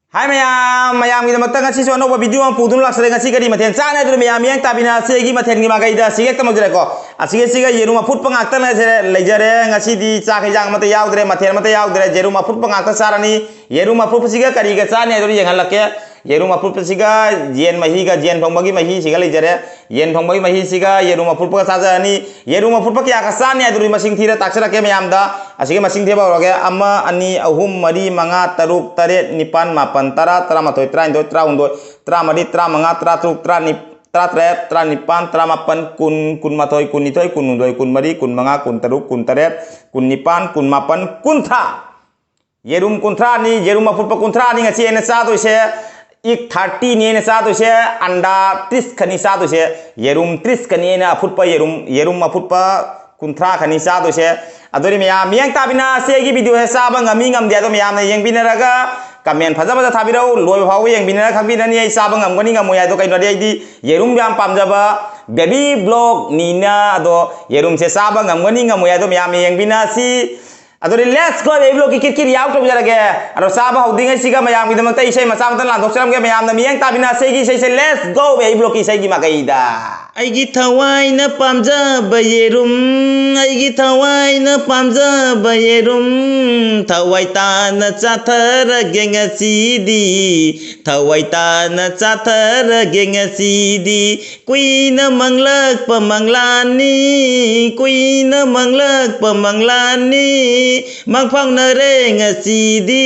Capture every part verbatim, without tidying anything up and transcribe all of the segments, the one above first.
ꯍꯥꯏ ꯃꯌꯥꯝ, ꯃꯌꯥꯝꯒꯤꯗꯃꯛꯇ ꯉꯁꯤꯁꯨ ꯑꯅꯧꯕ ꯚꯤꯗꯤꯑꯣ ꯑꯃ ꯄꯨꯗꯨꯅ ꯂꯥꯛꯆꯔꯦ꯫ ꯉꯁꯤ ꯀꯔꯤ ꯃꯊꯦꯜ ꯆꯥꯅꯤ ꯍꯥꯏꯗꯨꯅ ꯃꯌꯥꯝ ꯃꯤꯠꯌꯦꯡ ꯇꯥꯕꯤꯅ ꯑꯁꯤ ꯑꯩꯒꯤ ꯃꯊꯦꯜꯒꯤ ꯃꯥꯏꯀꯩꯗ ꯑꯁꯤꯒ ꯍꯦꯛꯇ ꯃꯛꯖꯔꯦꯀꯣ꯫ ꯑꯁꯤꯒ ꯁꯤꯒ ꯌꯦꯔꯨꯝ ꯑꯐꯨꯠꯄ ꯉꯥꯛꯇ ꯂꯩꯖꯔꯦ, ꯂꯩꯖꯔꯦ꯫ ꯉꯁꯤꯗꯤ ꯆꯥꯛ ꯍꯩꯖꯥꯡ ꯑꯃꯠꯇ ꯌꯥꯎꯗ꯭ꯔꯦ, ꯃꯊꯦꯜ ꯑꯃꯠꯇ ꯌꯥꯎꯗ꯭ꯔꯦ꯫ ꯌꯦꯔꯨꯝ ꯑꯐꯨꯠꯄ ꯉꯥꯛꯇ ꯆꯥꯔꯅꯤ꯫ ꯌꯦꯔꯨꯝ ꯑꯐꯨꯠꯄꯁꯤꯒ ꯀꯔꯤꯒ ꯆꯥꯅꯤ ꯍꯥꯏꯗꯨꯅ ꯌꯦꯡꯍꯜꯂꯛꯀꯦ꯫ ꯌꯦꯔꯨꯝ ꯑꯐꯨꯠꯄꯁꯤꯒ ꯌꯦꯟ ꯃꯍꯤꯒ, ꯌꯦꯟ ꯊꯣꯡꯕꯒꯤ ꯃꯍꯤꯁꯤꯒ ꯂꯩꯖꯔꯦ꯫ ꯌꯦꯟ ꯊꯣꯡꯕꯒꯤ ꯃꯍꯤꯁꯤꯒ ꯌꯦꯔꯨꯝ ꯑꯐꯨꯠꯄꯒ ꯆꯥꯖꯔꯅꯤ꯫ ꯌꯦꯔꯨꯝ ꯑꯐꯨꯠꯄ ꯀꯌꯥꯒ ꯆꯥꯅꯤ ꯍꯥꯏꯗꯨꯗꯤ ꯃꯁꯤꯡ ꯊꯤꯔ ꯇꯥꯛꯆꯔꯛꯀꯦ ꯃꯌꯥꯝꯗ꯫ ꯑꯁꯤꯒꯤ ꯃꯁꯤꯡ ꯊꯤꯕ ꯍꯧꯔꯒꯦ꯫ ꯑꯃ, ꯑꯅꯤ, ꯑꯍꯨꯝ, ꯃꯔꯤ, ꯃꯉꯥ, ꯇꯔꯨꯛ, ꯇꯔꯦꯠ, ꯅꯤꯄꯥꯟ, ꯃꯥꯄꯟ, ꯇꯔꯥ, ꯇꯔꯥꯃꯥꯊꯣꯏ, ꯇꯔꯥꯅꯤꯊꯣꯏ, ꯇꯔꯥꯍꯨꯝꯗꯣꯏ, ꯇꯔꯥꯃꯔꯤ, ꯇꯔꯥꯃꯉꯥ, ꯇꯔꯥꯇꯔꯨꯛ, ꯇꯔꯥꯅꯤꯄꯥꯟ, ꯇꯔꯥꯇꯔꯦꯠ, ꯇꯔꯥꯅꯤꯄꯥꯟ, ꯇꯔꯥꯃꯥꯄꯟ, ꯀꯨꯟ, ꯀꯨꯟꯃꯥꯊꯣꯏ, ꯀꯨꯟꯅꯤꯊꯣꯏ, ꯀꯨꯟꯍꯨꯝꯗꯣꯏ, ꯀꯨꯟꯃꯔꯤ, ꯀꯨꯟꯃꯉꯥ, ꯀꯨꯟꯇꯔꯨꯛ, ꯀꯨꯟꯇꯔꯦꯠ, ꯀꯨꯟꯅꯤꯄꯥꯟ, ꯀꯨꯟꯃꯥꯄꯟ, ꯀꯨꯟꯊ꯭ꯔꯥ꯫ ꯌꯦꯔꯨꯝ ꯀꯨꯟꯊ꯭ꯔꯥꯅꯤ, ꯌꯦꯔꯨꯝ ꯑꯐꯨꯠꯄ ꯀꯨꯟꯊ꯭ꯔꯥꯅꯤ ꯉꯁꯤ ꯑꯩꯅ ꯆꯥꯗꯣꯏꯁꯦ꯫ Egg thirtyꯅꯤ ꯑꯩꯅ ꯆꯥꯗꯣꯏꯁꯦ꯫ ꯑꯟꯗꯥ ꯇꯤꯁ ꯈꯛꯅꯤ ꯆꯥꯗꯣꯏꯁꯦ꯫ ꯌꯦꯔꯨꯝ ꯇꯤꯁ ꯈꯛꯅꯤ ꯑꯩꯅ ꯑꯐꯨꯠꯄ ꯌꯦꯔꯨꯝ, ꯌꯦꯔꯨꯝ ꯑꯐꯨꯠꯄ ꯀꯨꯟꯊ꯭ꯔꯥ ꯈꯛꯅꯤ ꯆꯥꯗꯣꯏꯁꯦ꯫ ꯑꯗꯨꯗꯤ ꯃꯌꯥꯝ ꯃꯤꯠꯌꯦꯡ ꯇꯥꯕꯤꯅ ꯑꯁꯤ ꯑꯩꯒꯤ ꯚꯤꯗꯤꯑꯣꯁꯦ ꯆꯥꯕ ꯉꯝꯃꯤ ꯉꯝꯗꯦ ꯑꯗꯣ ꯃꯌꯥꯝꯅ ꯌꯦꯡꯕꯤꯅꯔꯒ comment ꯐꯖ ꯐꯖ ꯊꯥꯕꯤꯔꯛꯎ꯫ ꯂꯣꯏꯕ ꯐꯥꯎꯕ ꯌꯦꯡꯕꯤꯅꯔ ꯈꯪꯕꯤꯔꯅꯤ ꯑꯩ ꯆꯥꯕ ꯉꯝꯒꯅꯤ ꯉꯝꯃꯣꯏ ꯍꯥꯏꯗꯣ꯫ ꯀꯩꯅꯣꯗꯤ ꯑꯩꯗꯤ ꯌꯦꯔꯨꯝ ꯌꯥꯝ ꯄꯥꯝꯖꯕ baby vlogꯅꯤꯅ꯫ ꯑꯗꯣ ꯌꯦꯔꯨꯝꯁꯦ ꯆꯥꯕ ꯉꯝꯒꯅꯤ ꯉꯝꯃꯣꯏ ꯍꯥꯏꯗꯣ ꯃꯌꯥꯝꯅ ꯌꯦꯡꯕꯤꯅꯁꯤ꯫ ꯑꯗꯨꯗꯤ let's go baby vlogꯀꯤ ꯀꯤꯠ ꯀꯤꯠ ꯌꯥꯎ ꯇꯧꯖꯔꯒꯦ꯫ ꯑꯗꯣ ꯆꯥꯕ ꯍꯧꯗ꯭ꯔꯤꯉꯩꯁꯤꯒ ꯃꯌꯥꯝꯒꯤꯗꯃꯛꯇ ꯏꯁꯩ ꯃꯆꯥ ꯑꯃꯇ ꯂꯥꯟꯊꯣꯛꯆꯔꯝꯒꯦ꯫ ꯃꯌꯥꯝꯅ ꯃꯤꯠꯌꯦꯡ ꯇꯥꯕꯤꯅ ꯏꯁꯩꯒꯤ ꯏꯁꯩꯁꯦ let's go baby vlogꯀꯤ ꯏꯁꯩꯒꯤ ꯃꯥꯏꯀꯩꯗ꯫ ꯑꯩꯒꯤ ꯊꯋꯥꯏꯅ ꯄꯥꯝꯖꯕ ꯌꯦꯔꯨꯝ, ꯑꯩꯒꯤ ꯊꯋꯥꯏꯅ ꯄꯥꯝꯖꯕ ꯌꯦꯔꯨꯝ, ꯊꯋꯥꯏ ꯇꯥꯅ ꯆꯥꯊꯔꯒꯦ ꯉꯁꯤꯗꯤ, ꯊꯋꯥꯏ ꯇꯥꯅ ꯆꯥꯊꯔꯒꯦ ꯉꯁꯤꯗꯤ꯫ ꯀꯨꯏꯅ ꯃꯪꯂꯛꯄ ꯃꯪꯂꯥꯟꯅꯤ, ꯀꯨꯏꯅ ꯃꯪꯂꯛꯄ ꯃꯪꯂꯥꯟꯅꯤ, ꯃꯪꯐꯥꯎꯅꯔꯦ ꯉꯁꯤꯗꯤ꯫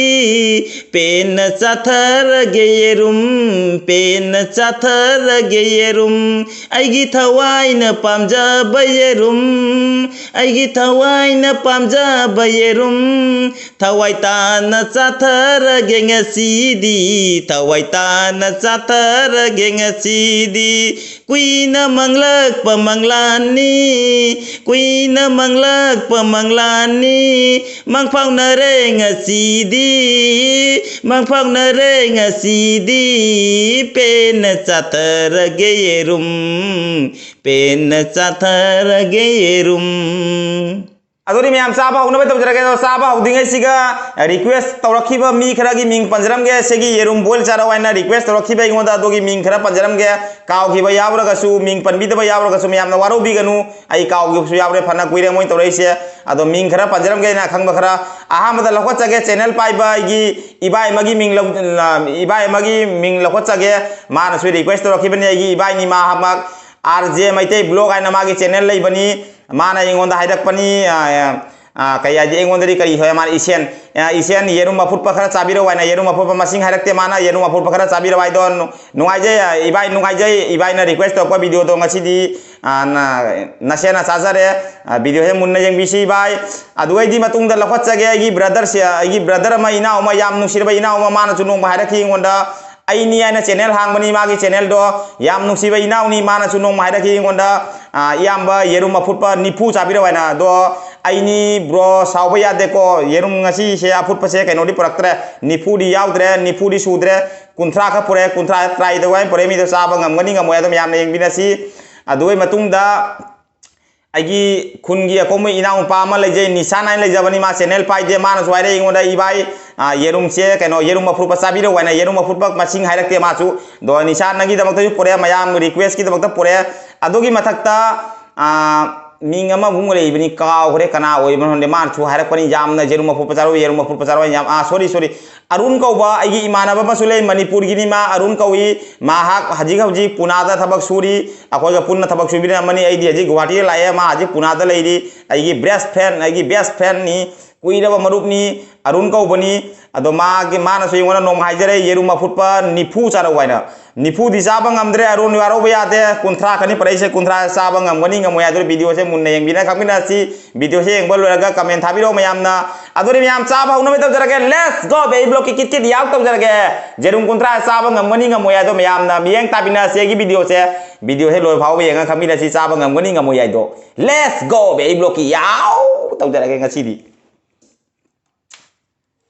ꯄꯦꯟꯅ ꯆꯥꯊꯔꯒꯦ ꯌꯦꯔꯨꯝ, ꯄꯦꯟꯅ ꯆꯥꯊꯔꯒꯦ ꯌꯦꯔꯨꯝ, ꯑꯩꯒꯤ ꯊꯋꯥꯏꯅ ꯄꯥꯝꯖꯕ ꯌꯦꯔꯨꯝ, ꯑꯩꯒꯤ ꯊꯋꯥꯏꯅ ꯄꯥꯝꯖꯕ ꯌꯦꯔꯨꯝ, ꯊꯋꯥꯏ ꯇꯥꯅ ꯆꯥꯊꯔꯒꯦ ꯉꯁꯤꯗꯤ, ꯊꯋꯥꯏ ꯇꯥꯅ ꯆꯥꯊꯔꯒꯦ ꯉꯁꯤꯗꯤ꯫ ꯀꯨꯏꯅ ꯃꯪꯂꯛꯄ ꯃꯪꯂꯥꯟꯅꯤ, ꯀꯨꯏꯅ ꯃꯪꯂꯛꯄ ꯃꯪꯂꯥꯟꯅꯤ, ꯃꯪꯐꯥꯎꯅꯔꯦ ꯉꯁꯤꯗꯤ, ꯃꯪꯐꯥꯎꯅꯔꯦ ꯉꯁꯤꯗꯤ꯫ ꯄꯦꯟꯅ ꯆꯥꯊꯔꯒꯦ ꯌꯦꯔꯨꯝ, ꯄꯦꯟꯅ ꯆꯥꯊꯔꯒꯦ ꯌꯦꯔꯨꯝ꯫ ꯑꯗꯨꯗꯤ ꯃꯌꯥꯝ ꯆꯥꯕ ꯍꯧꯅꯕ ꯇꯧꯖꯔꯒꯦ꯫ ꯑꯗꯣ ꯆꯥꯕ ꯍꯧꯗ꯭ꯔꯤꯉꯩꯁꯤꯒ request ꯇꯧꯔꯛꯈꯤꯕ ꯃꯤ ꯈꯔꯒꯤ ꯃꯤꯡ ꯄꯟꯖꯔꯝꯒꯦ꯫ ꯁꯤꯒꯤ ꯌꯦꯔꯨꯝ boil ꯆꯥꯔꯣ ꯍꯥꯏꯅ request ꯇꯧꯔꯛꯈꯤꯕ ꯑꯩꯉꯣꯟꯗ, ꯑꯗꯨꯒꯤ ꯃꯤꯡ ꯈꯔ ꯄꯟꯖꯔꯝꯒꯦ꯫ ꯀꯥꯎꯈꯤꯕ ꯌꯥꯎꯔꯒꯁꯨ, ꯃꯤꯡ ꯄꯟꯕꯤꯗꯕ ꯌꯥꯎꯔꯒꯁꯨ ꯃꯌꯥꯝꯅ ꯋꯥꯔꯧꯕꯤꯒꯅꯨ꯫ ꯑꯩ ꯀꯥꯎꯈꯤꯕꯁꯨ ꯌꯥꯎꯔꯦ, ꯐꯅ ꯀꯨꯏꯔꯦ ꯃꯣꯏꯅ ꯇꯧꯔꯛꯏꯁꯦ꯫ ꯑꯗꯣ ꯃꯤꯡ ꯈꯔ ꯄꯟꯖꯔꯝꯒꯦ ꯑꯩꯅ ꯑꯈꯪꯕ ꯈꯔ꯫ ꯑꯍꯥꯟꯕꯗ ꯂꯧꯈꯠꯆꯒꯦ, channel ꯄꯥꯏꯕ ꯑꯩꯒꯤ ꯏꯕꯥꯏ ꯑꯃꯒꯤ ꯃꯤꯡ ꯂꯧ-, ꯏꯕꯥꯏ ꯑꯃꯒꯤ ꯃꯤꯡ ꯂꯧꯈꯠꯆꯒꯦ꯫ ꯃꯥꯅꯁꯨ request ꯇꯧꯔꯛꯈꯤꯕꯅꯤ, ꯑꯩꯒꯤ ꯏꯕꯥꯏꯅꯤ ꯃꯥꯃꯛ, R J ꯃꯩꯇꯩ vlog ꯍꯥꯏꯅ ꯃꯥꯒꯤ channel ꯂꯩꯕꯅꯤ꯫ ꯃꯥꯅ ꯑꯩꯉꯣꯟꯗ ꯍꯥꯏꯔꯛꯄꯅꯤ, ꯑ, ꯑ, ꯀꯩ ꯍꯥꯏꯗꯤ, ꯑꯩꯉꯣꯟꯗꯗꯤ ꯀꯔꯤ ꯍꯣꯏ, ꯃꯥꯅ ꯏꯁꯦꯟ, ꯑ, ꯏꯁꯦꯟ ꯌꯦꯔꯨꯝ ꯑꯐꯨꯠꯄ ꯈꯔ ꯆꯥꯕꯤꯔꯛꯑꯣ ꯍꯥꯏꯅ, ꯌꯦꯔꯨꯝ ꯑꯐꯨꯠꯄ ꯃꯁꯤꯡ ꯍꯥꯏꯔꯛꯇꯦ ꯃꯥꯅ, ꯌꯦꯔꯨꯝ ꯑꯐꯨꯠꯄ ꯈꯔ ꯆꯥꯕꯤꯔꯛꯑꯣ ꯍꯥꯏꯗꯣ꯫ ꯅꯨꯡꯉꯥꯏꯖꯩ, ꯏꯕꯥꯏ, ꯅꯨꯡꯉꯥꯏꯖꯩ꯫ ꯏꯕꯥꯏꯅ request ꯇꯧꯔꯛꯄ video ꯗꯣ ꯉꯁꯤꯗꯤ, ꯑ, ꯅ-, ꯅꯁꯦꯅ ꯆꯥꯖꯔꯦ꯫ ꯑ, video ꯁꯦ ꯃꯨꯟꯅ ꯌꯦꯡꯕꯤꯁꯤ, ꯏꯕꯥꯏ꯫ ꯑꯗꯨꯒꯩꯗꯤ ꯃꯇꯨꯡꯗ ꯂꯧꯈꯠꯆꯒꯦ ꯑꯩꯒꯤ brother ꯁꯦ, ꯑꯩꯒꯤ brother ꯑꯃ, ꯏꯅꯥꯎ ꯑꯃ, ꯌꯥꯝ ꯅꯨꯡꯁꯤꯔꯕ ꯏꯅꯥꯎ ꯑꯃ, ꯃꯥꯅꯁꯨ ꯅꯣꯡꯃ ꯍꯥꯏꯔꯛꯈꯤ ꯑꯩꯉꯣꯟꯗ, ꯑꯩꯅꯤ ꯍꯥꯏꯅ channel ꯍꯥꯡꯕꯅꯤ, ꯃꯥꯒꯤ channel ꯗꯣ꯫ ꯌꯥꯝ ꯅꯨꯡꯁꯤꯕ ꯏꯅꯥꯎꯅꯤ, ꯃꯥꯅꯁꯨ ꯅꯣꯡꯃ ꯍꯥꯏꯔꯛꯈꯤ ꯑꯩꯉꯣꯟꯗ, "ꯑ, ꯏꯌꯥꯝꯕ, ꯌꯦꯔꯨꯝ ꯑꯐꯨꯠꯄ ꯅꯤꯐꯨ ꯆꯥꯕꯤꯔꯛꯑꯣ" ꯍꯥꯏꯅ꯫ ꯑꯗꯣ ꯑꯩꯅꯤ, bro, ꯁꯥꯎꯕ ꯌꯥꯗꯦꯀꯣ, ꯌꯦꯔꯨꯝ ꯉꯁꯤꯁꯦ ꯑꯐꯨꯠꯄꯁꯦ ꯀꯩꯅꯣꯗꯤ ꯄꯨꯔꯛꯇ꯭ꯔꯦ, ꯅꯤꯐꯨꯗꯤ ꯌꯥꯎꯗ꯭ꯔꯦ, ꯅꯤꯐꯨꯗꯤ ꯁꯨꯗ꯭ꯔꯦ, ꯀꯨꯟꯊ꯭ꯔꯥ ꯈꯛ ꯄꯨꯔꯛꯑꯦ, ꯀꯨꯟꯊ꯭ꯔꯥ try ꯇꯧꯕ ꯍꯥꯏꯅ ꯄꯨꯔꯛꯑꯦ꯫ ꯃꯤꯗꯣ ꯆꯥꯕ ꯉꯝꯒꯅꯤ ꯉꯝꯃꯣꯏ ꯑꯗꯨꯝ ꯌꯥꯝꯅ ꯌꯦꯡꯕꯤꯔꯁꯤ꯫ ꯑꯗꯨꯒꯤ ꯃꯇꯨꯡꯗ ꯑꯩꯒꯤ ꯈꯨꯟꯒꯤ ꯑꯀꯣꯝꯕ ꯏꯅꯥꯎꯅꯨꯄꯥ ꯑꯃ ꯂꯩꯖꯩ, ꯅꯤꯁꯥꯟ ꯍꯥꯏꯅ ꯂꯩꯖꯕꯅꯤ, ꯃꯥ channel ꯄꯥꯏꯗꯦ꯫ ꯃꯥꯅꯁꯨ ꯍꯥꯏꯔꯛꯑꯦ ꯑꯩꯉꯣꯟꯗ, "ꯏꯕꯥꯏ, ꯑ, ꯌꯦꯔꯨꯝꯁꯦ, ꯀꯩꯅꯣ, ꯌꯦꯔꯨꯝ ꯑꯐꯨꯠꯄ ꯆꯥꯕꯤꯔꯛꯑꯣ" ꯍꯥꯏꯅ, ꯌꯦꯔꯨꯝ ꯑꯐꯨꯠꯄ ꯃꯁꯤꯡ ꯍꯥꯏꯔꯛꯇꯦ ꯃꯥꯁꯨ꯫ ꯑꯗꯣ ꯅꯤꯁꯥꯟ ꯅꯪꯒꯤꯗꯃꯛꯇꯁꯨ ꯄꯨꯔꯛꯑꯦ, ꯃꯌꯥꯝ request ꯀꯤꯗꯃꯛꯇ ꯄꯨꯔꯛꯑꯦ꯫ ꯑꯗꯨꯒꯤ ꯃꯊꯛꯇ, ꯑ, ꯃꯤꯡ ꯑꯃꯃꯨꯛ ꯂꯩꯕꯅꯤ, ꯀꯥꯎꯈ꯭ꯔꯦ, ꯀꯅꯥ ꯑꯣꯏꯕꯅꯣ ꯈꯪꯗꯦ꯫ ꯃꯥꯅꯁꯨ ꯍꯥꯏꯔꯛꯄꯅꯤ, "ꯌꯥꯝꯅ ꯌꯦꯔꯨꯝ ꯑꯐꯨꯠꯄ ꯆꯥꯔꯛꯑꯣ, ꯌꯦꯔꯨꯝ ꯑꯐꯨꯠꯄ ꯆꯥꯔꯛꯑꯣ" ꯌꯥꯝ, ꯑ, sorry, sorry꯫ ꯑꯔꯨꯟ ꯀꯧꯕ ꯑꯩꯒꯤ ꯏꯃꯥꯟꯅꯕ ꯑꯃꯁꯨ ꯂꯩ, ꯃꯅꯤꯄꯨꯔꯒꯤꯅꯤ꯫ ꯃꯥ ꯑꯔꯨꯟ ꯀꯧꯏ꯫ ꯃꯍꯥꯛ ꯍꯧꯖꯤꯛ ꯍꯧꯖꯤꯛ ꯄꯨꯅꯥꯗ ꯊꯕꯛ ꯁꯨꯔꯤ꯫ ꯑꯩꯈꯣꯏꯒ ꯄꯨꯟꯅ ꯊꯕꯛ ꯁꯨꯃꯤꯟꯅꯔꯝꯕꯅꯤ꯫ ꯑꯩꯗꯤ ꯍꯧꯖꯤꯛ ꯒꯨꯋꯥꯍꯥꯇꯤꯗ ꯂꯥꯛꯑꯦ, ꯃꯥ ꯍꯧꯖꯤꯛ ꯄꯨꯅꯥꯗ ꯂꯩꯔꯤ꯫ ꯑꯩꯒꯤ best friend, ꯑꯩꯒꯤ best friend ꯅꯤ, ꯀꯨꯏꯔꯕ ꯃꯔꯨꯞꯅꯤ, ꯑꯔꯨꯟ ꯀꯧꯕꯅꯤ꯫ ꯑꯗꯣ ꯃꯥꯒꯤ, ꯃꯥꯅꯁꯨ ꯑꯩꯉꯣꯟꯗ ꯅꯣꯡꯃ ꯍꯥꯏꯖꯔꯛꯏ, "ꯌꯦꯔꯨꯝ ꯑꯐꯨꯠꯄ ꯅꯤꯐꯨ ꯆꯥꯔꯛꯎ" ꯍꯥꯏꯅ꯫ ꯅꯤꯐꯨꯗꯤ ꯆꯥꯕ ꯉꯝꯗ꯭ꯔꯦ, ꯑꯔꯨꯟ, ꯋꯥꯔꯧꯕ ꯌꯥꯗꯦ꯫ ꯀꯨꯟꯊ꯭ꯔꯥ ꯈꯛꯅꯤ ꯄꯨꯔꯛꯏꯁꯦ, ꯀꯨꯟꯊ꯭ꯔꯥ ꯆꯥꯕ ꯉꯝꯒꯅꯤ ꯉꯝꯃꯣꯏ ꯍꯥꯏꯗꯨ video ꯁꯦ ꯃꯨꯟꯅ ꯌꯦꯡꯕꯤꯅ ꯈꯪꯃꯤꯟꯅꯁꯤ꯫ Video ꯁꯦ ꯌꯦꯡꯕ ꯂꯣꯏꯔꯒ comment ꯊꯥꯕꯤꯔꯛꯑꯣ ꯃꯌꯥꯝꯅ꯫ ꯑꯗꯨꯗꯤ ꯃꯌꯥꯝ ꯆꯥꯕ ꯍꯧꯅꯕ ꯇꯧꯖꯔꯒꯦ꯫ Let's go, baby vlog ꯀꯤ ꯀꯤꯠ ꯀꯤꯠ ꯌꯥꯎ ꯇꯧꯖꯔꯒꯦ꯫ ꯌꯦꯔꯨꯝ ꯀꯨꯟꯊ꯭ꯔꯥ ꯆꯥꯕ ꯉꯝꯒꯅꯤ ꯉꯝꯃꯣꯏ ꯍꯥꯏꯗꯣ ꯃꯌꯥꯝꯅ ꯃꯤꯠꯌꯦꯡ ꯇꯥꯕꯤꯅꯁꯤ ꯑꯩꯒꯤ video ꯁꯦ꯫ Video ꯁꯦ ꯂꯣꯏ ꯐꯥꯎꯕ ꯌꯦꯡꯉ ꯈꯪꯃꯤꯟꯅꯁꯤ ꯆꯥꯕ ꯉꯝꯒꯅꯤ ꯉꯝꯃꯣꯏ ꯍꯥꯏꯗꯣ꯫ Let's go, baby vlog ꯀꯤ ꯌꯥꯎ ꯇꯧꯖꯔꯒꯦ ꯉꯁꯤꯗꯤ꯫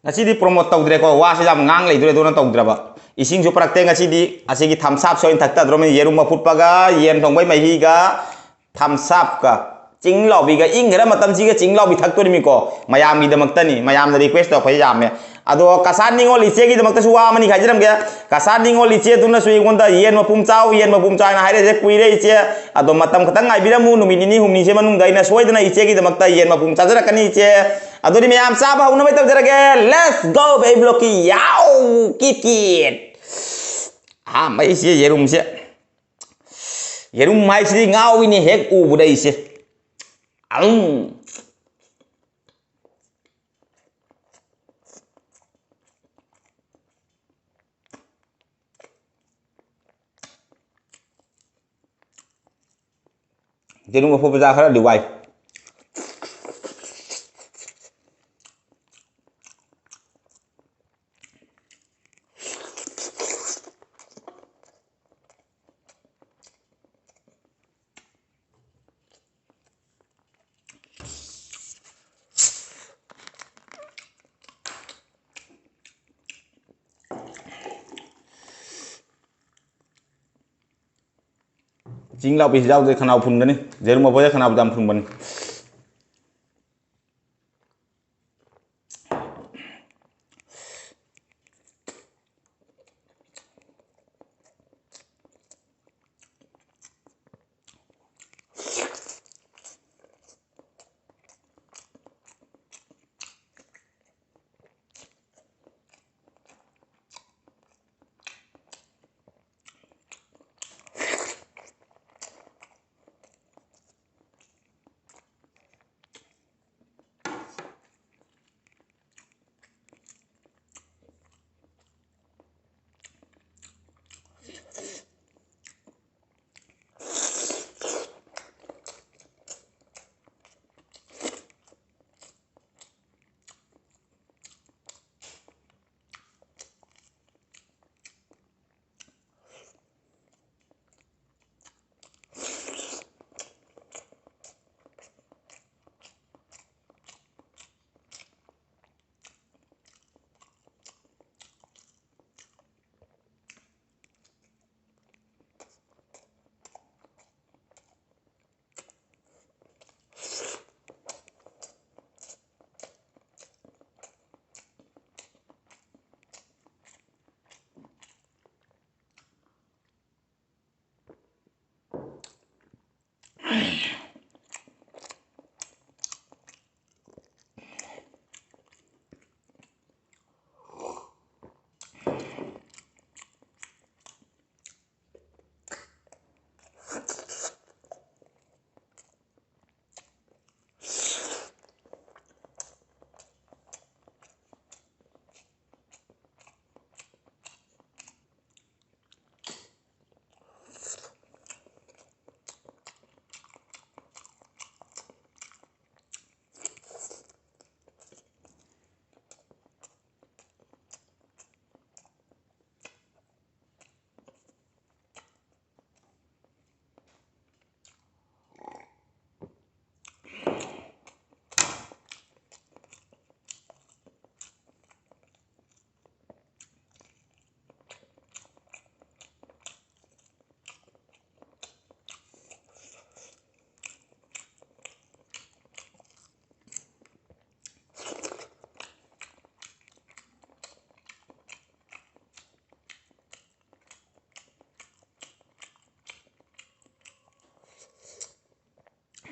ꯉꯁꯤꯗꯤ promote ꯇꯧꯗ꯭ꯔꯦꯀꯣ, ꯋꯥꯁꯦ ꯌꯥꯝ ꯉꯥꯡ ꯂꯩꯗꯣꯔꯦ, ꯑꯗꯨꯅ ꯇꯧꯗ꯭ꯔꯕ꯫ ꯏꯁꯤꯡꯁꯨ ꯄꯨꯔꯛꯇꯦ ꯉꯁꯤꯗꯤ, ꯑꯁꯤꯒꯤ thumbs up ꯁꯦ ꯑꯣꯏꯅ ꯊꯛꯇꯗ꯭ꯔꯣꯃꯤ, ꯌꯦꯔꯨꯝ ꯑꯐꯨꯠꯄꯒ, ꯌꯦꯟ ꯊꯣꯡꯕꯩ ꯃꯍꯤꯒ, thumbs up ꯀ꯫ ꯆꯤꯡ ꯂꯥꯎꯕꯤꯒ ꯏꯪꯈ꯭ꯔ ꯃꯇꯝꯁꯤꯒ ꯆꯤꯡ ꯂꯥꯎꯕꯤ ꯊꯛꯇꯣꯔꯤꯃꯤꯀꯣ꯫ ꯃꯌꯥꯝꯒꯤꯗꯃꯛꯇꯅꯤ, ꯃꯌꯥꯝꯅ request ꯇꯧꯔꯛꯄꯁꯦ ꯌꯥꯝꯃꯦ꯫ ꯑꯗꯣ ꯀꯁꯥꯔ ꯅꯤꯉꯣꯜ ꯏꯆꯦꯒꯤꯗꯃꯛꯇꯁꯨ ꯋꯥ ꯑꯃꯅꯤ ꯍꯥꯏꯖꯔꯝꯒꯦ꯫ ꯀꯁꯥꯔ ꯅꯤꯉꯣꯜ ꯏꯆꯦꯗꯨꯅꯁꯨ ꯑꯩꯉꯣꯟꯗ "ꯌꯦꯟ ꯃꯄꯨꯝ ꯆꯥꯎ, ꯌꯦꯟ ꯃꯄꯨꯝ ꯆꯥꯎ" ꯍꯥꯏꯅ ꯍꯥꯏꯔꯛꯏꯁꯦ ꯀꯨꯏꯔꯦ ꯏꯆꯦ꯫ ꯑꯗꯣ ꯃꯇꯝ ꯈꯛꯇꯪ ꯉꯥꯏꯕꯤꯔꯝꯃꯨ, ꯅꯨꯃꯤꯠ ꯅꯤꯅꯤ ꯍꯨꯝꯅꯤꯁꯦ ꯃꯅꯨꯡꯗ ꯑꯩꯅ ꯁꯣꯏꯗꯅ ꯏꯆꯦꯒꯤꯗꯃꯛꯇ ꯌꯦꯟ ꯃꯄꯨꯝ ꯆꯥꯖꯔꯛꯀꯅꯤ ꯏꯆꯦ꯫ ꯑꯗꯨꯗꯤ ꯃꯌꯥꯝ ꯆꯥꯕ ꯍꯧꯅꯕ ꯇꯧꯖꯔꯒꯦ꯫ Let's go, baby ꯂꯣꯛꯀꯤ꯫ ꯌꯥꯎ! Kit kit! ꯑꯍꯥꯟꯕ ꯑꯩꯁꯦ ꯌꯦꯔꯨꯝꯁꯦ, ꯌꯦꯔꯨꯝ ꯍꯥꯏꯁꯤꯗꯤ ꯉꯥꯎꯏꯅꯦ ꯍꯦꯛ ꯎꯕꯗ ꯑꯩꯁꯦ꯫ ꯑꯪ! ꯌꯦꯔꯨꯝ ꯑꯐꯨꯠꯄ ꯆꯥ ꯈꯔꯗꯤ ꯋꯥꯏ꯫ ꯆꯤꯡ ꯂꯥꯎꯕꯤ ꯍꯤꯗꯥꯛꯇꯨꯗꯤ ꯈꯅꯥꯎ ꯐꯨꯟꯒꯅꯤ꯫ ꯌꯦꯔꯨꯝ ꯑꯐꯨꯠꯄꯁꯦ ꯈꯅꯥꯎ ꯌꯥꯝ ꯐꯨꯟꯕꯅꯤ꯫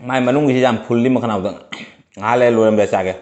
ꯃꯥꯏ ꯃꯅꯨꯡꯒꯤꯁꯤ ꯌꯥꯝ ꯐꯨꯜꯂꯤ ꯃꯈꯅꯥꯎꯗ꯫ ꯉꯥꯏꯍꯥꯛ ꯂꯩꯔ ꯂꯣꯏꯔꯝꯗꯥꯏ ꯆꯥꯒꯦ꯫